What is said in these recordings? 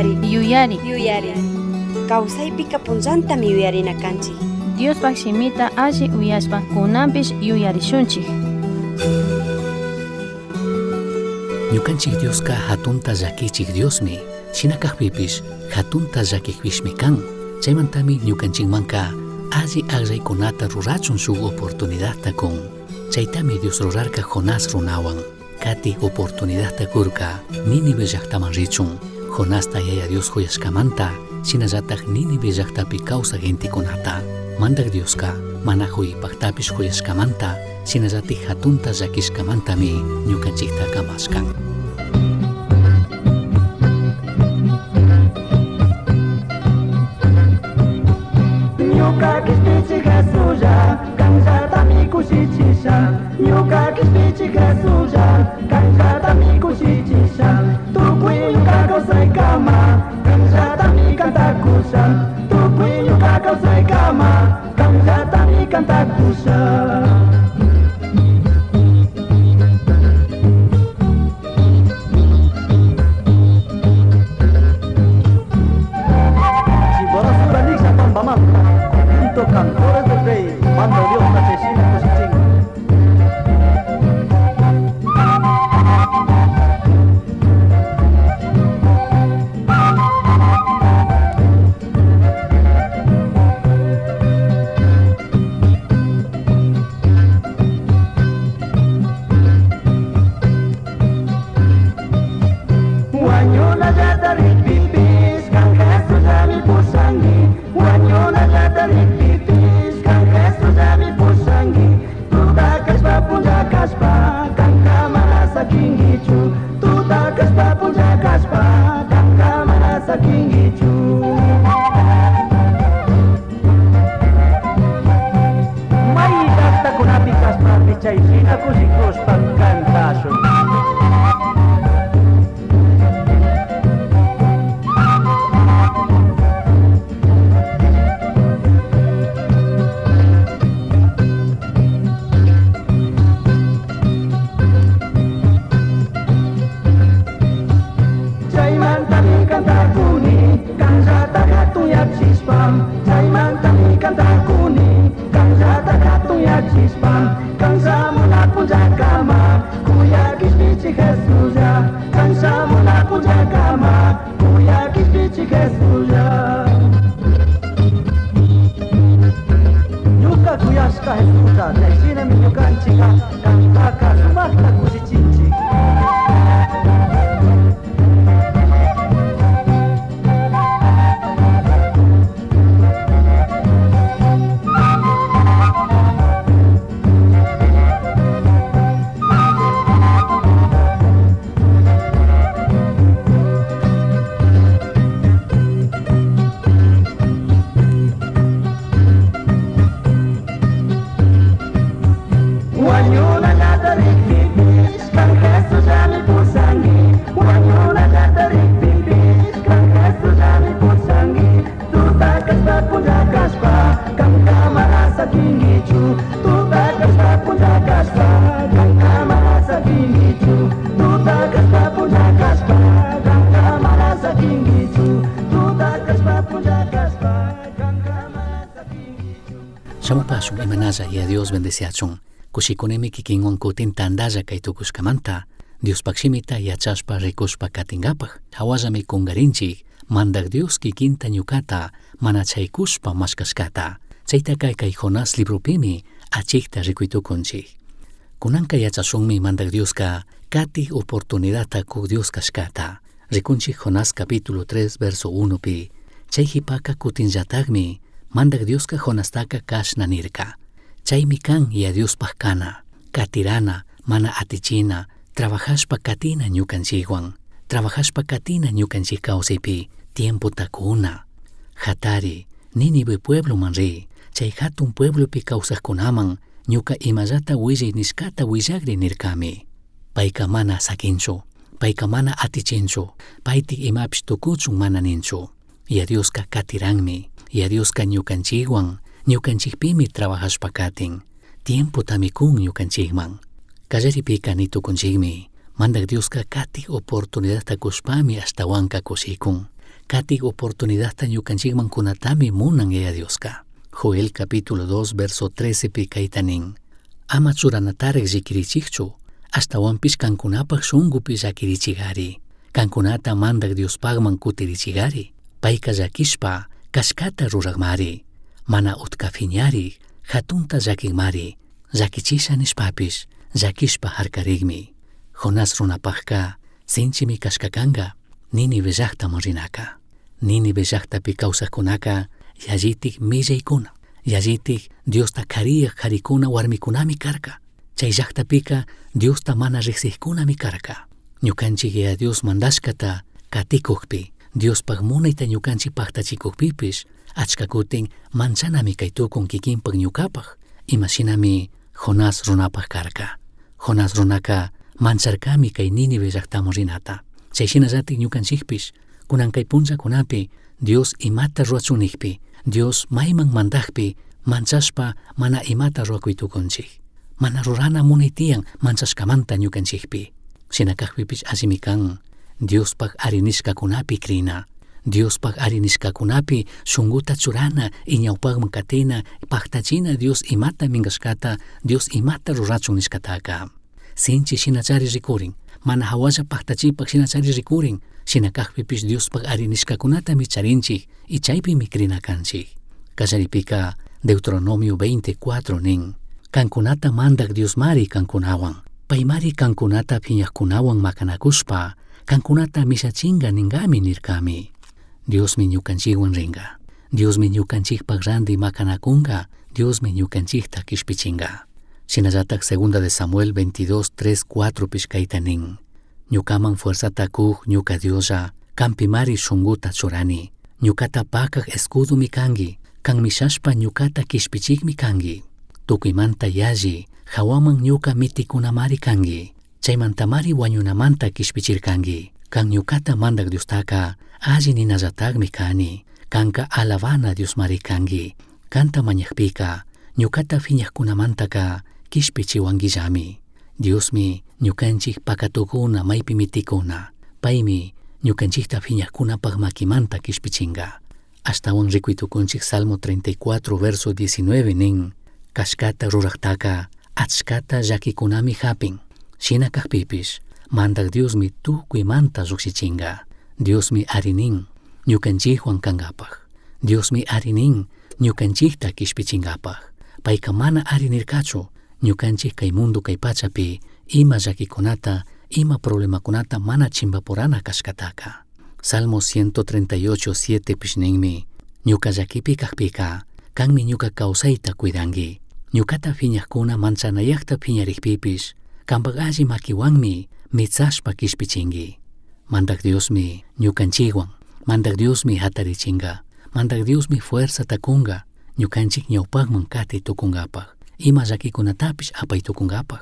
Yuyari. Yuyari. Yuyari. Kawsaypika punllantami yuyarina kanchik. Diospaj shimita alli uyashpa kunanpish yuyarishunchik. Ñukanchik Dioska hatunta llakichik Diosmi, shina kakpipish hatunta llakikpishmi kan. Chaymantami ñukanchikmanka alli akllaykunata rurachun shuk oportunidadta kun. Chaytami Dios rurarka Jonás runawan. Kati oportunidadta kurka Nínive llaktaman richun. Jonasta Yaya Dios juyashkamanta, shinallatak Nínive llaktapi kawsak gentekunata. Mandak Dioska mana juypaktapish juyashkamanta, shinallatik hatunta llakishkamantami ñukanchikta kamashkan. Ñuka kishpichik Jesulla, kanllatami kushichisha. Ñuka kishpichik Jesulla, kanllatami kushichisha. Tukuy ñuka kawsaykama, kanllatami kantakusha. Tukuy ñuka kawsaykama, kanllatami kantakusha. Chimborazo Ralixa Pambamanta, Conjunto Cantores del Rey, Mando Dios Tacheshina Kushichin. Wañunallata rikpipis, kan Jesullami pushanki. Wañunallata rikpipis, kan Jesullami pushanki. Tuta kashpa punlla kashpa, kanka mana sakinkichu. Tuta kashpa punlla kashpa, kanka mana sakinkichu. May llaqtakunapi kashpapish chay shina kushikushpa kantashun. Chaymantami kantakuni, kanllata hatuyachishpa. Chaymantami kantakuni, kanllata hatuyachishpa. Kan shamuna punllakama, kuya kishpichik Jesulla. Kan shamuna punllakama, kuya kishpichik Jesulla. Ñuka kuyashka Jesulla, chay shinami ñukanchika kantaka sumakta kushichinchik. Wañunallata rikpipish, kan Jesullami pushanki. Wañunallata rikpipish, kan Jesullami pushanki. Tuta kashpa punlla kashpa, kanka mana sakinkichu. Tuta kashpa punlla kashpa, kanka mana sakinkichu. Tuta kashpa punlla kashpa, kanka mana sakinkichu. Tuta kashpa punlla kashpa, kanka mana sakinkichu. Shamupashun imanalla Yaya Dios bendeciachun. Kushikunimi kikinwan kutin tandalla kay tukushkamanta. Diospaj shimita yachashpa rikushpa katingapaj. Hawallami kungarinchik, Mandak Dios kikinta ñukata mana chaykushpa mashkashkata. Chaytaka kay Jonás libropimi achikta rikuy tukunchik. Kunanka yachashunmi Mandak Dioska kati oportunidadta kuk Dios kashkata. Rikunchik Jonás capítulo 3 verso 1 pi. Chay jipaka kutinllatakmi Mandak Dioska Jonastaka kashna nirka. Chaymi kan Yaya Diospaj kana, katirana, mana atichina, trabajashpa katina ñukanchikwan, trabajashpa katina ñukanchik kawsaypi, tiempota kuna. Hatari, Nínive puebloman ri, chay hatun pueblopi kawsaqkunaman ñuka imallata willay nishkata willakri nirkami. Payka mana sakinchu, payka mana atichinchu, paytik imapish tukuchun mana ninchu. Yaya Dioska katiranmi, Yaya Dioska ñukanchikwan, ñukanchikpimi trabajashpa katin. Tiempotami kun ñukanchikman. Kallaripika ni tukunchikmi, Mandak Dioska katik oportunidadta kushpami ashtawanka kushikun. Katik oportunidadta ñukanchikman kunatami munan Yaya Dioska. Joel capítulo 2 verso 13 pi kayta nin. Ama churanatarik llakirichikchu, ashtawanpish kankunapak shunkupi llakirichigari. Kankunata mandak Diospakman kutirichigari. Payka llakishpa kashkata rurakmari. Mana utka phiñarik, hatunta llakikmari. Llakichisha nishpapish, llakishpa harkarikmi. Jonás runapakka sinchimi kashka kanka, Nínive llaktaman rinaka. Nínive llaktapi kawsakkunaka yallitik millaykuna, yallitik Diosta kariyak karikuna warmikunami karka. Chay llaktapika Diosta mana riqsiqkunami karka. Ñukanchik Yaya Dios mandashkata katikukpi, Diospaj munayta ñukanchik paktachikukpipish, achka kutin manchanami kay tukun kikinpak ñukapaj, imashinami Jonás runapaj karka. Jonás runaka mancharkami kay Nínive llaktaman rinata. Chay shinallatik ñukanchikpish, kunan kay punllakunapi Dios imata ruwachun nijpi, Dios mayman mandajpi manchashpa mana imata ruwakuy tukunchik. Mana rurana munay tiyan manchashkamanta ñukanchikpi. Shina kajpipish allimi kan, Diospaj arinishkakunapi krina. Diospaj arinishkakunapi shunkuta churana y ñawpakman katina, paktachina Dios imata minkashkata, Dios imata rurachun nishkataka. Sinchi shinachari rikurin, mana hawalla paktachipak shinachari rikurin, shina kajpipish Diospaj arinishkakunatami charinchik y chaypimi krina kanchik. Kallaripika Deuteronomio 24 nin, kankunata mandak Diosmari kankunawan, paymari kankunata phiñakkunawan makanakushpa, kankunata mishachinga ningami nirkami. Diosmi ñukanchikwan ringa. Diosmi ñukanchikpak randi makanakunga, Diosmi ñukanchikta kishpichinga. Shinallatak segunda de Samuel 22, 3, 4 pish kayta nin. Ñukaman fuerzata kuj ñuka Dioslla, kanpimari shunkuta churani. Ñukata pakaj escudomi kanki, kan mishashpa ñukata kishpichikmi kanki. Tukuymanta yalli, hawaman ñuka mitikunamari kanki. Chaymantamari wañunamanta kishpichirkanki. Kan ñukata mandak Diostaka alli ninallatakmi kani. Kanka alabana Diosmari kanki. Kanta mañakpika, ñukata phiñakkunamantaka kishpichiwankillami. Diosmi ñukanchik pakatukuna maypi mitikuna. Paymi ñukanchikta phiñakkunapak makimanta kishpichinga. Ashtawan rikuytukunchik Salmo 34 verso 19 nin, kashkata ruraktaka achkata llakikunami hapin. Shina kajpipish, mandak Diosmi tukuymanta llukshichinga. Diosmi ari nin, ñukanchikwan kankapaj. Diosmi ari nin, ñukanchikta kishpichinkapaj. Payka mana ari nirkachu, ñukanchik kay mundo kay pachapi ima llakikunata, ima problemakunata mana chimbapurana kashkataka. Salmo 138, 7 pish ninmi, ñuka llakipi kajpika, kanmi ñuka kawsayta cuidanki. Ñukata phiñakuna manchanayakta phiñarikpipish, kanpak alli makiwanmi mitsashpa kishpichinki. Mandak Diosmi ñukanchikwan, Mandak Diosmi hatarichinga, Mandak Diosmi fuerzata kunga, ñukanchik ñawpakman kati tukunkapaj, ima llakikunatapish apay tukunkapaj.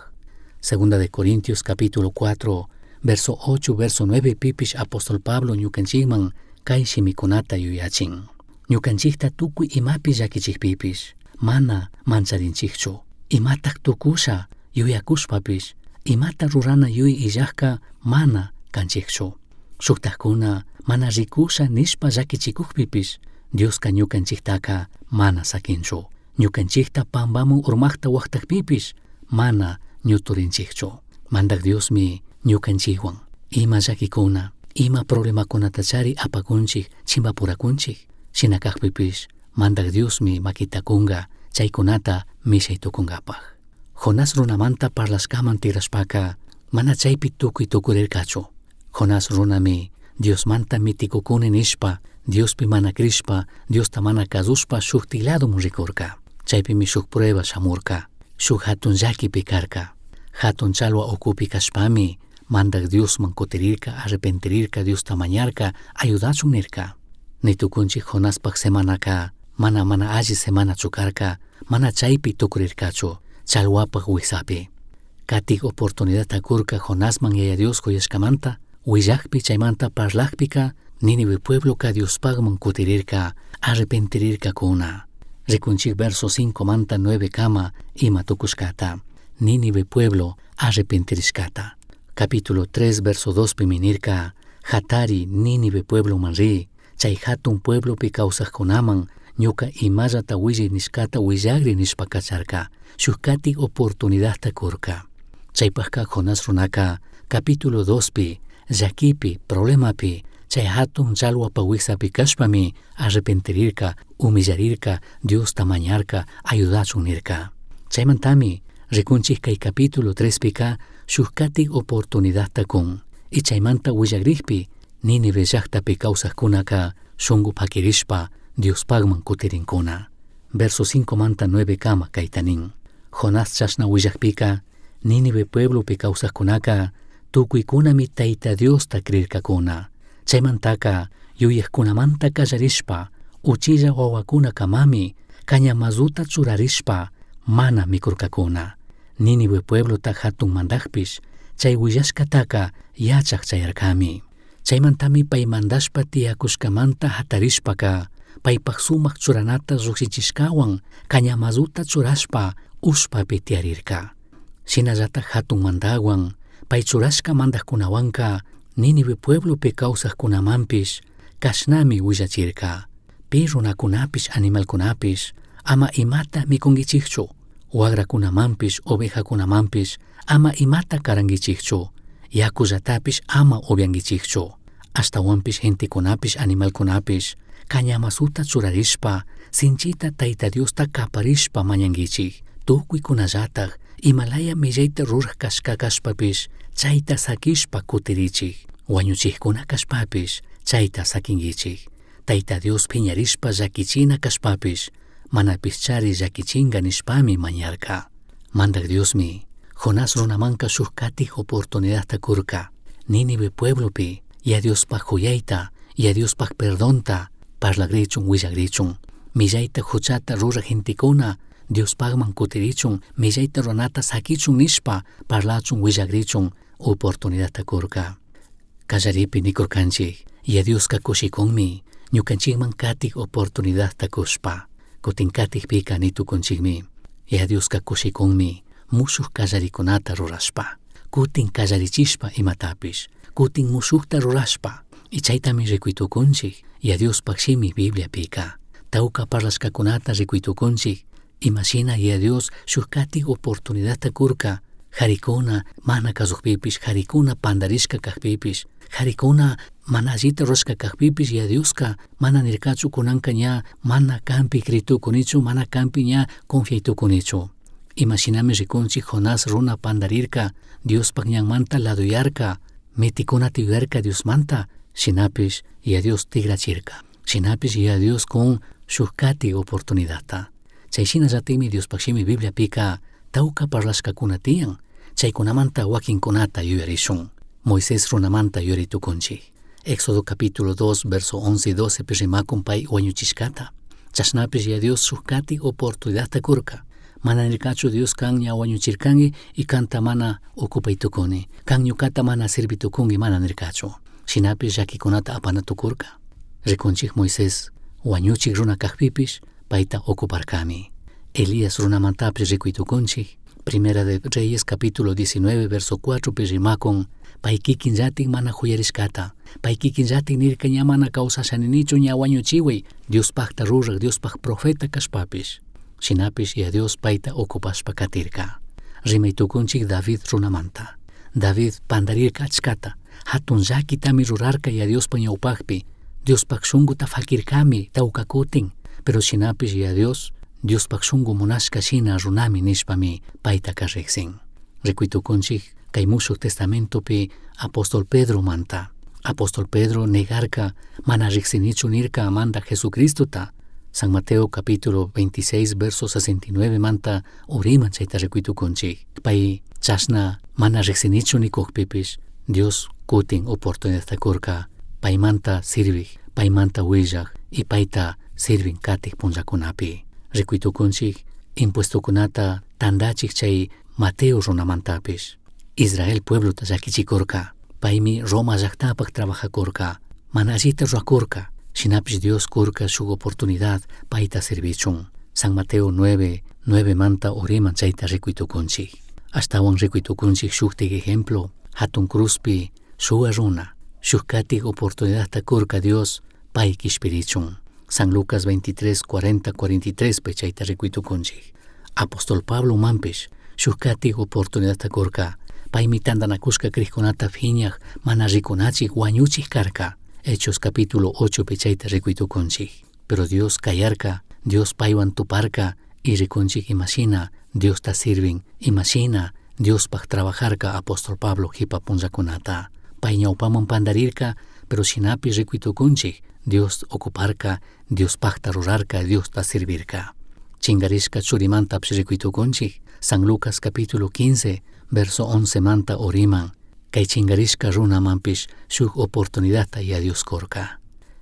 Segunda de Corintios capítulo 4, verso 8, verso 9 pipish apóstol Pablo ñukanchikman kay shimikunata yuyachin. Ñukanchikta tukuy imapi llakichikpipish, mana mancharinchikchu. Imatak tukusha yuyakushpapish, imata rurana yuy illajka mana kanchikchu. Shuktajkuna mana rikusha nishpa llakichikukpipish, Dioska ñukanchiktaka mana sakinchu. Ñukanchikta pambaman urmakta waktakpipish, mana ñuturinchikchu. Mandak Diosmi ñukanchikwan, ima llakikuna, ima problemakunatachari apakunchik, chimbapurakunchik. Shina kajpipish, Mandak Diosmi makita kunga, chaykunata mishay tukunkapaj. Jonás runamanta parlashkaman tigrashpaka, mana chaypi tukuy tukurirkachu. Jonás runami Diosmanta mitikukuni nishpa, Diospi mana crishpa, Diosta mana kazushpa shukti ladoman rikurka. Chaypimi shuk prueba shamurka, shuk hatun llakipi karka. Hatun chalwa ukupi kashpami, mandak Diosman kutirirka, arrepentirirka, Diosta mañarka, ayudachun nirka. Nitukunchik Jonaspak semanaka, mana mana alli semanachu karka, mana chaypi tukurirkachu, chalwapak wiksapi. Katik oportunidadta kurka Jonasman Yaya Dios kuyashkamanta, willakpi chaymanta parlakpika, Nínive puebloka Diospakman kutirirka, arrepentirirkakuna. Rikunchik verso 5 manta 9 kama ima tukushkata. Nínive puebloarrepentirishkata. Capítulo 3 verso 2 piminirka, Hatari Nínive pueblo manri, Chay hatun pueblopi kawsaqkunaman ñuka imallata willay nishkata willagri nishpa kacharka. Shuk katik oportunidadta kurka. Chaypaqka Jonás runaka capítulo 2pi llakipi problemapi chay hatun challwapa wiksapi kashpami arrepentirirka, humillarirka, Diosta mañarka, ayudachun nirka. Chaymantami rikunchik kay capítulo 3pika shuk katik oportunidadta kun. Y chaymanta willagrikpi Nínive llaqtapi kawsaqkunaka shunqu pakirishpa Diospaqman kutirinkuna. Verso 5 manta 9 kama kayta nin. Jonás chashna willakpika Nínive pueblopi kawsaqkunaka tukuykunami Tayta Diosta creirkakuna. Chaymantaka yuyaqkunamanta kallarishpa uchilla wawakunakamami cañamazuta churarishpa mana mikurkakuna. Nínive pueblota hatun mandaqpish chay willashkataka yachaq chayarkami. Chaymantami pay mandashpa tiyakushkamanta hatarishpaka paypaq sumaq churanata lluqshichishkawan cañamazuta churashpa ushpapi tiyarirka. Shinallataq hatun mandaqwan pay churashka mandaqkunawanka Nínive pueblopi kawsaqkunamanpish kashnami willachirka. Pi runakunapish animalkunapish ama imata mikunkichikchu. Wagrakunamanpish ovejakunamanpish ama imata karankichikchu. Yakullatapish ama upyankichikchu. Ashtawanpish gentekunapish animalkunapish cañamasuta churarishpa sinchita Tayta Diosta kaparishpa mañankichik. Tukuykunallataq imalaya millayta ruraq kashka kashpapish chayta sakishpa kutirichik. Wañuchikkuna kashpapish chayta sakinkichik. Tayta Dios phiñarishpa llakichina kashpapish manapishchari llakichinka nishpami mañarka. Mandaq Diosmi Jonás runamanka shuk katik oportunidadta kurka. Nínive pueblopi Yaya Diospaq huyayta, Yaya Diospaq perdonta parlagrichun willagrichun. Millayta huchata ruraq gentekuna Diospaqman kutirichun, millayta runata sakichun nishpa parlachun willagrichun oportunidadta kurka. Kallaripi nikurkanchik, Yaya Dioska kushikunmi ñukanchikman katik oportunidadta kushpa. Kutin katikpika nitukunchikmi. Yaya Dioska kushikunmi mushuq kallarikunata rurashpa. Kutin kallarichishpa imatapish. Kutin mushuqta rurashpa. Y chaytami rikuytukunchik Yaya Diospaq shimi Bibliapika. Tawka parlashkakunata rikuytukunchik imashina Yaya Dios shuk katik oportunidadta kurka jarikuna mana kasukpipish, jarikuna pandarishka kakpipish, jarikuna mana allita rurashka kakpipish Yaya Dioska mana nirkachu kunanka ña mana kanpi kritukunichu, mana kanpi ña confiaytukunichu. Imashinami rikunchik Jonás runa pandarirka, Diospaq ñanmanta laduyarka, mitikunata yuyarka Diosmanta, shinapish Yaya Dios tigrachirka. Shinapish Yaya Dios kun shuk katik oportunidadta. Chay shinallatikmi Diospaq shimi Bibliapika tawka parlashkakuna tiyan, chaykunamanta wakinkunata yuyarishun. Moisés runamanta yuyaritukunchik. Éxodo capítulo 2, verso 11 y 12 pi rimakun pay wañuchishkata. Chashnapish Yaya Dios shuk katik oportunidadta kurka. Mana nirkachu Dios kan ña wañuchirkanki y kanta mana ocupay tukuni. Kan ñukata mana sirvi tukunki mana nirkachu. Shinapish llakikunata apana tukurka. Rikunchik Moisés wañuchik runa kakpipish payta ocuparkami. Elías runamantapish rikuytukunchik. Primera de Reyes capítulo 19 verso 4 pi rimakun pay kikinllatik mana huyarishkata. Pay kikinllatik nirka ña mana kawsashaninichu ña wañuchiway Diospaqta ruraq Diospaq profeta kashpapish. Shinapish Yaya Dios payta ocupashpa katirka. Rimaytukunchik David runamanta. David pandarirka achkata. Hatun llakitami rurarka Yaya Diospa ñawpaqpi. Diospaq shunkuta fakirkami tawka kutin. Pero shinapish Yaya Dios Diospaq shunku munashka shina runami nishpami paytaka riqsin. Rikuytukunchik kay mushuq testamentopi apóstol Pedro manta. Apóstol Pedro negarka mana riqsinichu nirka manda Jesucristota. San Mateo capítulo 26 verso 69 manta uriman chayta rikuytukunchik. Pay chashna mana riqsinichu nikuqpipish Dios kutin oportunidadta kurka paymanta sirvik, paymanta willaq y payta sirvin katik punllakunapi. Rikuytukunchik impuestokunata tandachik chay Mateo runamantapish. Israel pueblota llakichikurka. Paymi Roma llaqtapaq trabajakurka. Mana allita rurakurka. Shinapish Dios kurka shuk oportunidad payta servichun. San Mateo 9, 9 manta uriman chayta rikuytukunchik. Ashtawan rikuytukunchik shuktik ejemplo, hatun cruzpi shuwa runa, shuk katik oportunidadta kurka Dios Pay kishpirichun. San Lucas 23, 40, 43 pi chayta rikuy tukunchik. Apóstol Pablo manpish shuk katik oportunidadta kurka. Paymi tantanakushka krikkunata phiñak, mana rikunachik, wañuchik karka. Hechos capítulo 8 pi chayta rikuy tukunchik. Pero Dios kayarka, Dios paywan tuparka y rikunchik imashina Diosta sirvin, imashina Diospaj trabajarka apóstol Pablo jipa punllakunata. Pay ñawpaman pandarirka, pero shinapi rikuy tukunchik, Dios ocuparka, Diospajta rurarka, Diosta servirka. Chingarishka churimantapish rikuy tukunchik, San Lucas capítulo 15, verso 11 manta uriman, kay chingarishka runamanpish shuk oportunidadta Yaya Dios kurka.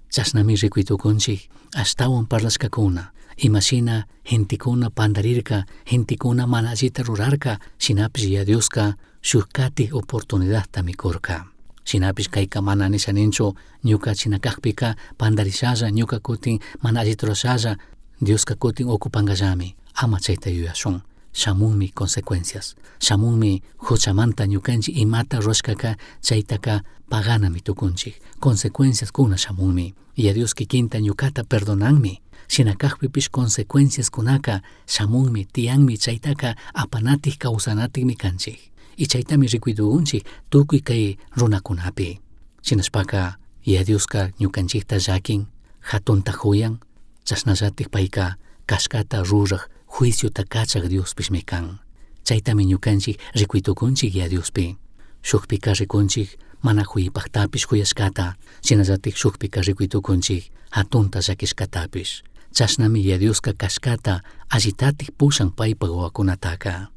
Chashnami rikuy tukunchik, ashtawan parlashkakuna, imashina gentekuna pandarirka, gentekuna mana allita rurarka, shinapish Yaya Dioska shuk katik oportunidadtami kurka. Shinapish kayka mana nisha ninchu, ñuka shina kakpika pandarishalla, ñuka kutin mana allita rurashalla, Dioska kutin ocupankallami, ama chayta yuyashun. Shamunmi consecuencias, shamunmi huchamanta ñukanchik imata rurashkaka chaytaka paganami tukunchik, consecuencias kuna shamunmi. Yaya Dios kikinta ñukata perdonanmi, shina kakpipish consecuencias kunaka shamunmi, tiyanmi, chaytaka apanatik kawsanatikmi kanchik. Y chaytami rikuy tukunchik tukuy kay runakunapi. Shinashpaka Yaya Dioska ñukanchikta llakin, hatunta huyan, chashnallatik payka kashkata ruraj, juiciota kachak Diospishmi kan. Chaytami ñukanchik rikuy tukunchik Yaya Diospi. Shukpika rikunchik mana huypaktapish huyashkata, shinallatik shukpika rikuy tukunchik hatunta llakishkatapish. Chashnami Yaya Dioska kashkata allitatik pushan paypak wawakunataka.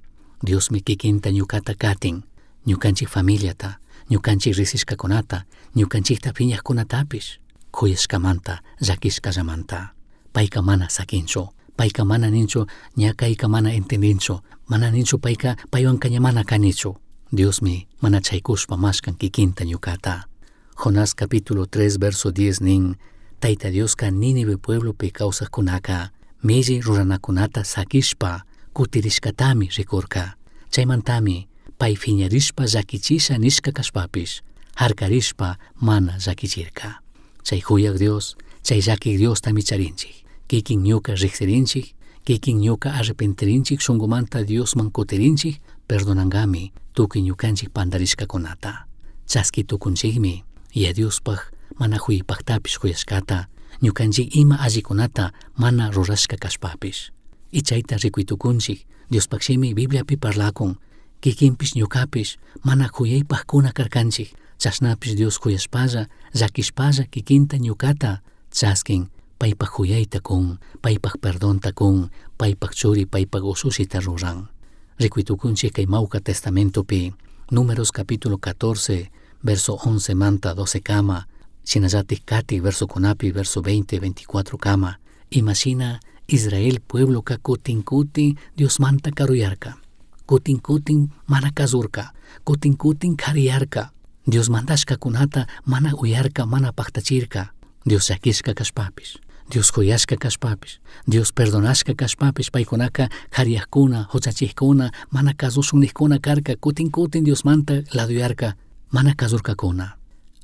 Diosmi kikinta ñukata katin, ñukanchik familiata, ñukanchik riksishkakunata, ñukanchikta phiñakkunatapish, kuyashkamanta, llakishkallamanta. Payka mana sakinchu, payka mana ninchu, ña kayka mana entendinchu, mana ninchu payka paywanka ña mana kanichu. Diosmi mana chaykushpa mashkan kikinta ñukata. Jonás capítulo 3 verso 10 nin, Tayta Dioska Nínive pueblopi kawsakkunaka milli ruranakunata sakishpa kutirishkatami rikurka. Chaymantami pay phiñarishpa llakichisha nishka kashpapish, harkarishpa mana llakichirka. Chay huyak Dios, chay llakik Diostami charinchik. Kikin ñuka riksirinchik, kikin ñuka arrepentirinchik, shunkumanta Diosman kutirinchik, perdonankami tukuy ñukanchik pandarishkakunata. Chaski tukunchikmi, Yaya Diospaj mana huypaktapish huyashkata, ñukanchik ima allikunata mana rurashka kashpapish. Y chayta rikuy tukunchik, Diospaj shimi Bibliapi parlakun, kikinpish ñukapish mana huyaypajkuna karkanchik, chashnapish Dios huyashpalla, llakishpalla kikinta ñukata chaskin, paypaj huyayta kun, paypaj perdonta kun, paypaj churi, paypaj usushita ruran. Rikuy tukunchik kay mawka testamentopi, Números capítulo 14, verso 11 manta 12 kama, shinallatik kati verso kunapi, verso 20, 24 kama, imashina Israel puebloka kutin kutin Diosmanta karuyarka, kutin kutin mana kazurka, kutin kutin kariyarka, Dios mandashkakunata mana uyarka, mana paktachirka, Dios llakishka kashpapish, Dios kuyashka kashpapish, Dios perdonashka kashpapish, paykunaka kariyakuna, huchachikkuna, mana kazushun nikkuna karka, kutin kutin Diosmanta laduyarka, mana kazurkakuna.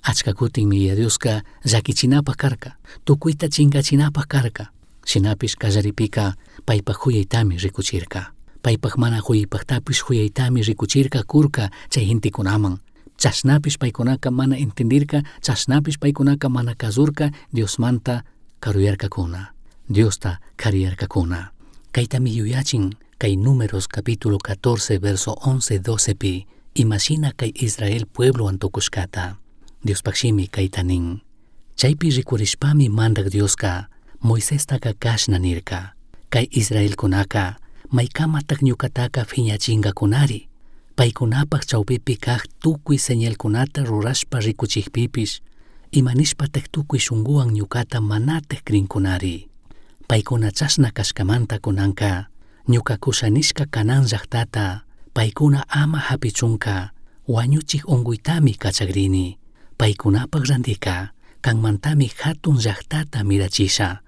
Achka kutinmi Yaya Dioska llakichinapaj karka, tukuyta chinkachinapaj karka. Shinapish kallaripika paypaj huyaytami rikuchirka. Paypaj mana huyaypajtapish huyaytami rikuchirka kurka chay gentekunaman. Chashnapish paykunaka mana entendirka, chashnapish paykunaka mana kazurka, Diosmanta karuyarkakuna, Diosta kariyarkakuna. Kaytami yuyachin kay Números capítulo 14 verso 11 12 pi, imashina kay Israel pueblowan tukushkata. Diospaj shimi kayta nin. Chaypi rikurishpami mandak Dioska Moisestaka kashna nirka. Kay Israelkunaka maykamatak ñukataka phiñachinkakunari. Paykunapaj chawpipi kak tukuy señalkunata rurashpa rikuchikpipish, imanishpatak tukuy shunkuwan ñukata manatak krinkunari. Paykuna chashna kashkamanta kunanka, ñuka kusha nishka Canaán llaktata, paykuna ama hapichunka, wañuchik unkuytami kachakrini. Paykunapak randika, kanmantami hatun llaktata mirachisha.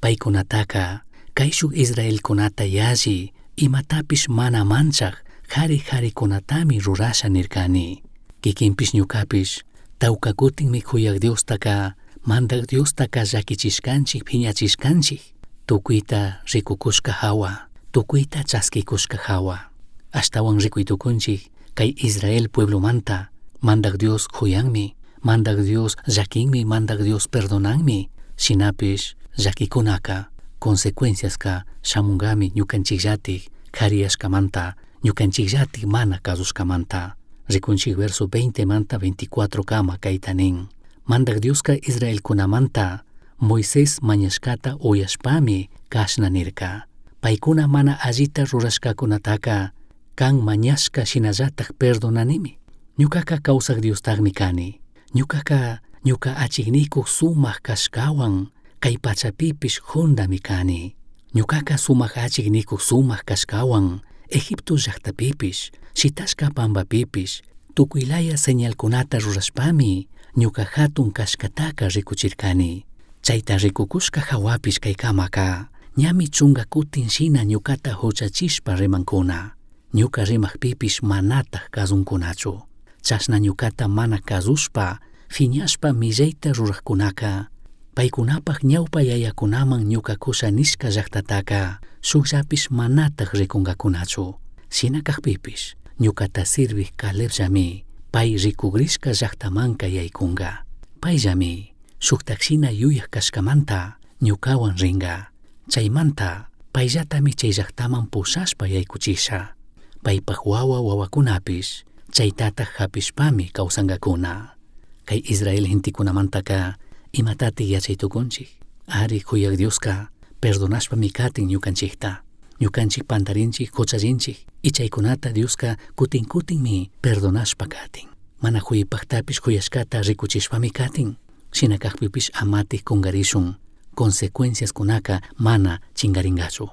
Paykunataka, kayshuk Israelkunata yalli, imatapish mana manchak, jari jarikunatami rurasha nirkani. Kikinpish ñukapish, tawka kutinmi kuyak Diostaka Mandaj Diostaca llaquichishcanchij, phiñachishcanchij. Tucuita ricucushca jahua, tucuita chasquicushca jahua. Ashtahuan ricui tucunchij cai Israel pueblomanta. Mandaj Dios juyanmi, Mandaj Dios llaquinmi, Mandaj Dios perdonanmi. Shinapish llaquicunaca, consecuenciasca shamungami ñucanchijllataj jariyashcamanta, ñucanchijllataj mana cazushcamanta. Ricunchij verso 20 manta 24 kama caita nin. Mandaj Diosca Israelcunamanta Moisés mañashcata uyashpami cashna nirca. Paicuna mana allita rurashcacunataca can mañashca shinallataj perdonanimi. Ñucaca causaj Diostajmi cani. Ñucaca ñuca achijnicuj sumaj cashcahuan cai pachapipish jundami cani. Ñucaca sumaj achijnicuj sumaj cashcahuan Egipto llajtapipish, shitashca pambapipish, tucuilaya señalcunata rurashpami ñuca jatun cashcataca ricuchircani. Chaita ricucushca jahuapish caicamaca, ñami chunga cutin shina ñucata juchachishpa rimancuna. Ñuca rimajpipish manataj cazuncunachu. Chashna ñucata mana cazushpa, fiñashpa millaita rurajcunaca, paicunapaj ñaupa yayacunaman ñuca cusha nishca llajtataca, shujllapish manataj ricungacunachu. Shina cajpipish, ñucata sirvij Calebllami, pai ricugrishca llajtamanca yaicunga. Paillami, shujtaj shina yuyaj cashcamanta, ñucahuan ringa. Chaimanta, paillatami chay llajtaman pushashpa yaicuchisha. Paipaj wawa wawacunapish, chaitataj japishpami causangacuna. Cai Israel gentecunamantaca, imatatik yachay tucunchij? Ari juyaj Diosca, perdonashpami katin ñucanchijta. Ñucanchij pantarinchij, juchallinchij. Y chaicunata Diosca cutin cutinmi perdonashpa katin. Mana juypajtapish juyashcata ricuchishpami katin. Shina cajpipish amatik cungarishun. Consecuenciascunaca mana chingaringachu.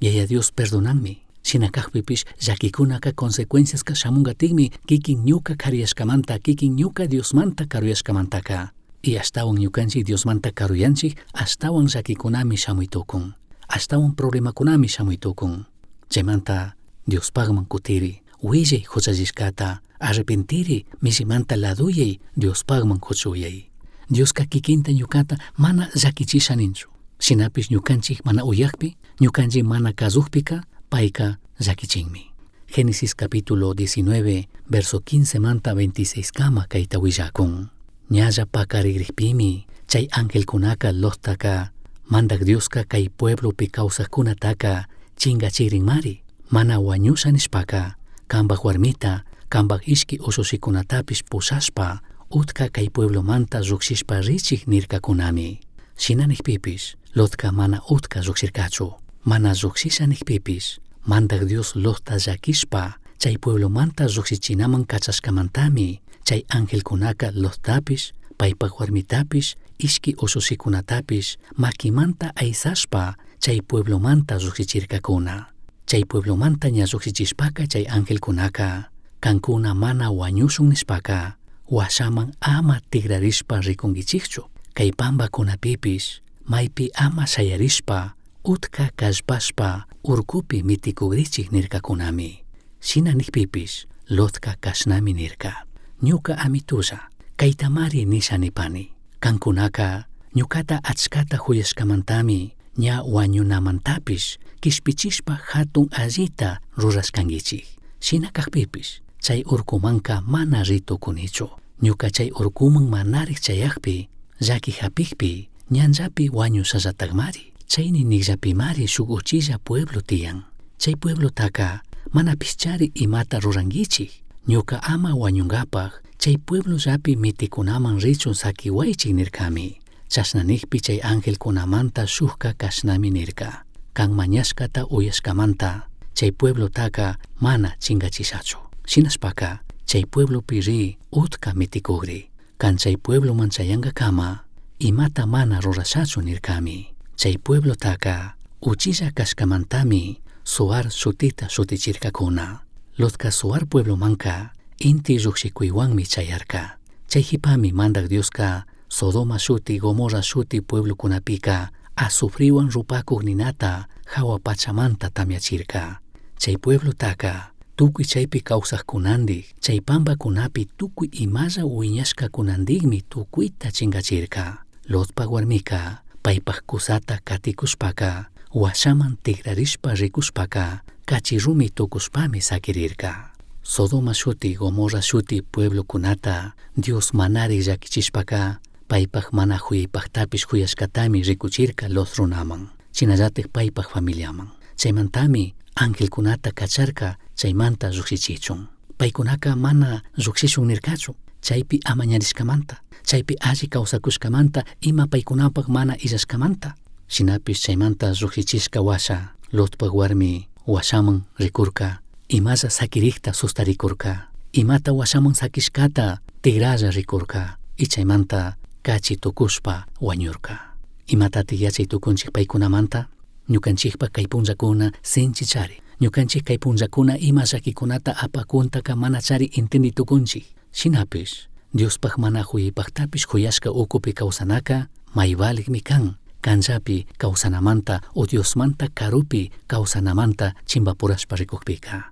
Yaya Dios perdonanmi. Shina cajpipish llaquicunaca consecuenciasca shamungatikmi kikin ñuca kariyashcamanta, kikin ñuca Diosmanta karuyashcamantaca. Y ashtawan ñucanchik Diosmanta karuyanchik, ashtawan llaquicunami shamuy tukun. Ashtawan problemacunami shamuy tukun. Chaymanta Diospajman kutiri, willay juchallishcata, arrepentiri, mishimanta laduyay, Diospajman kuchuyay. Dioska kikinta ñucata mana llaquichisha ninchu. Shinapish ñucanchik mana uyajpi, ñucanchik mana kazujpika, payka llaquichinmi. Génesis capítulo 19, verso 15 manta 26 kama kayta willakun. Ñalla pakarigrijpimi, chay angelkunaka Lottaka, Mandak Dioska kay pueblopi kawsajkunataka chingachigrinmari. Mana wañusha nishpaka, kambaj warmita, kambaj ishki ushushikunatapish pushashpa, utka kay pueblomanta llujshishpa richij nirkakunami. Shina nijpipish, Lotka mana utka llujshirkachu. Mana llujshisha nijpipish, Mandak Dios Lotta llaquishpa, chay pueblomanta llujshichinaman kachashkamantami, chay angelkunaka Lottapish, paypaj warmitapish, ishki ushushikunatapish, makimanta aysashpa, chay pueblomanta llujshichirkakuna. Chay pueblomanta ña llujshichishpaka chay angelkunaka, kankuna mana wañushun nishpaka, washaman ama tigrarishpa rikunkichikchu. Kay pambakunapipish, maypi ama shayarishpa, utka kallpashpa, urkupi mitikugrichik nirkakunami. Shina nijpipish, Lotka kashnami nirka. Ñuka amitulla, kaytamari nisha nipani. Kankunaka, ñukata achkata juyashkamantami, ña wañunamantapish, kishpichishpa hatun allita rurashkankichik. Shina kajpipish, chay urkumanka mana ri tukunichu. Ñuka chay urkuman manarik chayajpi, llaki japikpi, ñanllapi wañushallatakmari. Chayni nijllapimari shuk uchilla pueblo tiyan. Chay pueblotaka manapishchari imata rurankichik. Ñuka ama wañunkapaj, chay pueblollapi mitikunaman richun sakiwaychik nirkami. Chashna nijpi chay angelkunamanta shujka kashnami nirka. Kan mañashkata uyashkamanta, chay pueblotaka mana chingachishachu. Shinashpaka, chay pueblopi ri utka mitikugri. Kan chay puebloman chayankakama, imata mana rurashachu nirkami. Chay pueblotaka uchilla kashkamantami Zoar shutita shutichirkakuna. Lotka Zoar pueblomanka inti llujshikuywanmi chayarka. Chay jipami Mandak Dioska Sodoma shuti, Gomorra shuti pueblokunapika azufriwan rupakuq ninata jawa pachamanta tamyachirka. Chay pueblotaka tukuy chaypi kawsaqkunandik, chay pambakunapi tukuy imalla wiñashkakunandikmi tukuyta chingachirka. Lotpaj huarmica paipaj cusata caticushpaca huashaman tigrarishpa ricushpaca cachi rumi tucushpami saquirirca. Sodoma shuti, Gomorra shuti pueblocunata Dios manari llaquichishpaca paipaj mana juyaypajtapish juyashcatami ricuchirca Lot runaman, shinallataj paipaj familiaman. Chaimantami angelcunata cacharca chaimanta llujshichichun. Paicunaca mana llujshishun nircachu, chaipi amañarishcamanta, chaipi alli causacushcamanta, ima paicunapaj mana illashcamanta. Shinapish chaimanta llujshichishca huasha, Lotpaj huarmi huashaman ricurca, imalla saquirijta sustaricurca, imata huashaman saquishcata tigralla ricurca, y chaimanta cachi tucushpa huañurca. Imatatik yachay tucunchik paicunamanta? Ñukanchikpa kay punllakuna sinchichari. Ñukanchik kay punllakuna ima llaquikunata apakuntaka manachari entendi tucunchik. Shinapish, Diospaj mana juyaypajtapish juyashka ukupi kawsanaka may valikmi kan. Kanllapi kawsanamanta o Diosmanta karupi kawsanamanta chimbapurashpa rikukpika.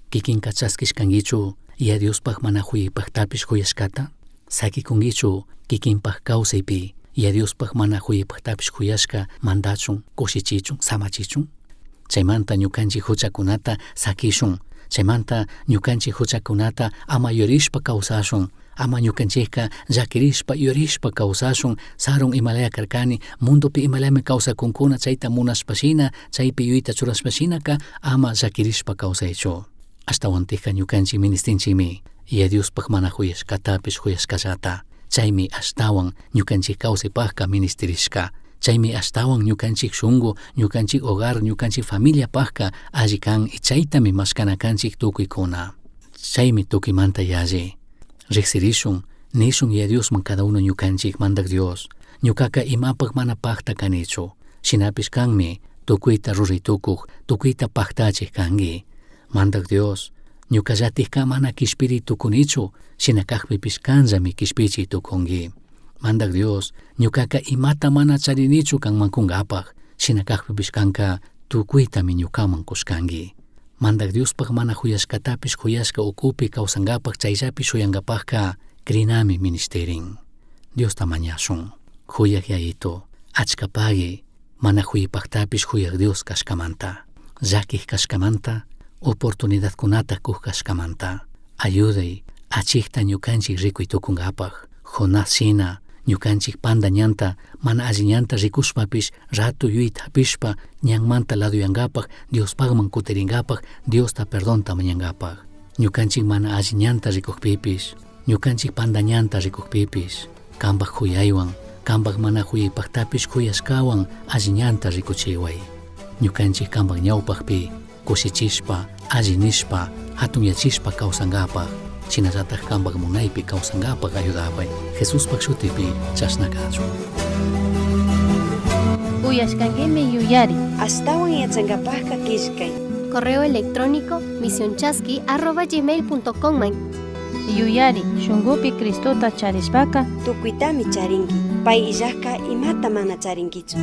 Kikinka chaskishkankichu Yaya Diospaj mana juyaypajtapish juyashkata? Sakikunkichu kikinpaj kawsaypi Yaya Diospaj mana juyaypajtapish juyashka mandachun, kushichichun, samachichun? Chaymanta ñukanchik huchakunata sakishun. Chaymanta ñukanchik huchakunata ama yurishpa kawsashun. Ama ñukanchikka llakirishpa yurishpa kawsashun. Sarun imalaya karkani, mundopi imalayami kawsakunkuna chayta munashpashina, chaypi yuyayta churashpashinaka ama llakirishpa kawsaychu. Ashtawantikka ñukanchik ministinchikmi Yaya Diospaj mana juyashkatapish juyashkallata. Chaymi ashtawan ñukanchik kawsaypajka ministirishka. Chaymi ashtawan ñukanchik shunku, ñukanchik hogar, ñukanchik familiapajka alli kan y chaytami mashkana kanchik tukuykuna. Chaymi tukuymanta yalli. Riksirishun, nishun Yaya Diosman cada uno ñukanchik Mandak Dios, ñukaka imapaj mana pajta kanichu. Shinapish kanmi tukuyta ruray tukuj, tukuyta pajtachij kanki. Mandak Dios, ñukallatikka mana kishpiri tukunichu, shina kajpipish kanllami kishpichi tukunki. Mandak Dios, ñukaka imata mana charinichu kanman kunkapaj, shina kajpipish kanka tukuytami ñukaman kushkanki. Mandak Diospaj mana juyashkatapish juyashka ukupi kawsankapaj chayllapi shuyankapajka crinami ministerin. Diosta mañashun. Juyaj Yayito, achka pagui, mana juyaypajtapish juyaj Dios kashkamanta, llakij kashkamanta, oportunidadkunata kuj kashkamanta. Ayuday, achikta ñukanchik rikuy tukunkapaj. Jonás shina, ñukanchik panda ñanta, mana alli ñanta rikushpapish rato yuyayta hapishpa ñanmanta laduyankapaj, Diospajman kutirinkapaj, Diosta perdonta mañankapaj. Ñukanchik mana alli ñanta rikukpipish, ñukanchik panda ñanta rikukpipish, kanpaj juyaywan, kanpaj mana juyaypajtapish juyashkawan alli ñanta rikuchiway. Ñukanchik kanpaj ñawpajpi kushichishpa, alli nishpa, hatunyachishpa kawsankapaj, shinallataj kanpaj munaypi kawsankapaj ayudaway. Jesuspaj shutipi chashna kachun. Uyashkankimi yuyari. Ashtawan yachankapajka killkay. Correo electrónico misionchasqui@gmail.com. Yuyari, shunkupi Cristota charishpaka Tukuytami charinki. Pay illajka imata mana charinkichu.